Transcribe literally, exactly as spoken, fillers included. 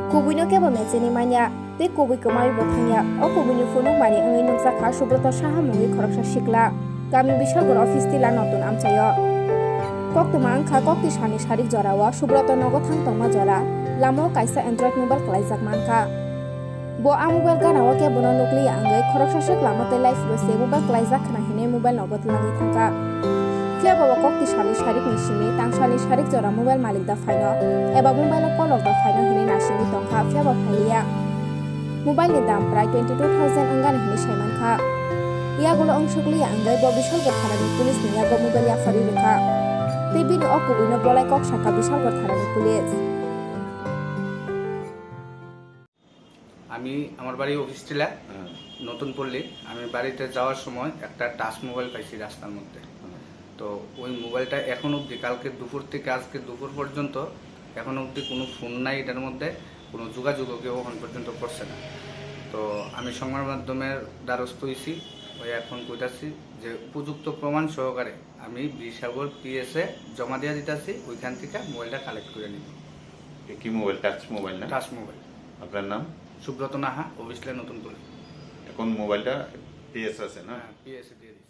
Kubuino kebo mecheni manya, tei kubui kwmawi bo thangya. O kubuini phunuk mani wngwi nukjakha Subroto Saha mungwi khoroksa sikla. Kami Bishalgarh office tila notun amchaio. Koktwma wngkha kokti salni sarik jorao Subroto nogo thang tongma jora. Lamao kaisa Android mobile kwlaijak mankha. Bo a mobile ganao khe bono nukliya wngwi khoroksa swk lama tei live rw se mobile kwlaijak khna hinwi mobile nogo twlangwi thangkha. Phiya ba o kokti salni sarikni simi tang salni sarik jora mobile malik da phaino eba mobile o kolok da phaino hinwi naisingwi tongkha, phiya ba phailiya. Mobile ni dam prai twenty two thousand wngani hinwi saimankha. Yagulo wngsukliya wngwi bo Bishalgarh thanani police ni yago mobile yapharwi rwkha. Tei bini o kubuino bolai kok sakha Bishalgarh thanani police. আমি আমার বাড়ি অফিস টিলা, হ্যাঁ। নতুন পল্লী। আমি বাড়িতে যাওয়ার সময় একটা টাচ মোবাইল পাইছি রাস্তার মধ্যে। হ্যাঁ। তো ওই মোবাইলটা এখন অবধি, কালকে দুপুর থেকে আজকে দুপুর পর্যন্ত এখন অবধি কোনো ফোন নাই এটার মধ্যে, কোনো যোগাযোগও কেউ এখন পর্যন্ত করছে না। তো আমি সংবাদ মাধ্যমের দ্বারস্থ হইছি, ওই এখন কইতাছি যে উপযুক্ত প্রমাণ সহকারে আমি বিশালগড় পিএসএ জমা দিয়ে দিতাছি, ওইখান থেকে মোবাইলটা কালেক্ট করে নিব। এ কি মোবাইল? টাচ মোবাইল না? Touch mobile. আপনার নাম? সুব্রত নাহা, অফিস টিলা, নতুন পল্লী। এখন মোবাইলটা পিএস আছে না? হ্যাঁ, পিএসএ দিয়ে দিচ্ছি।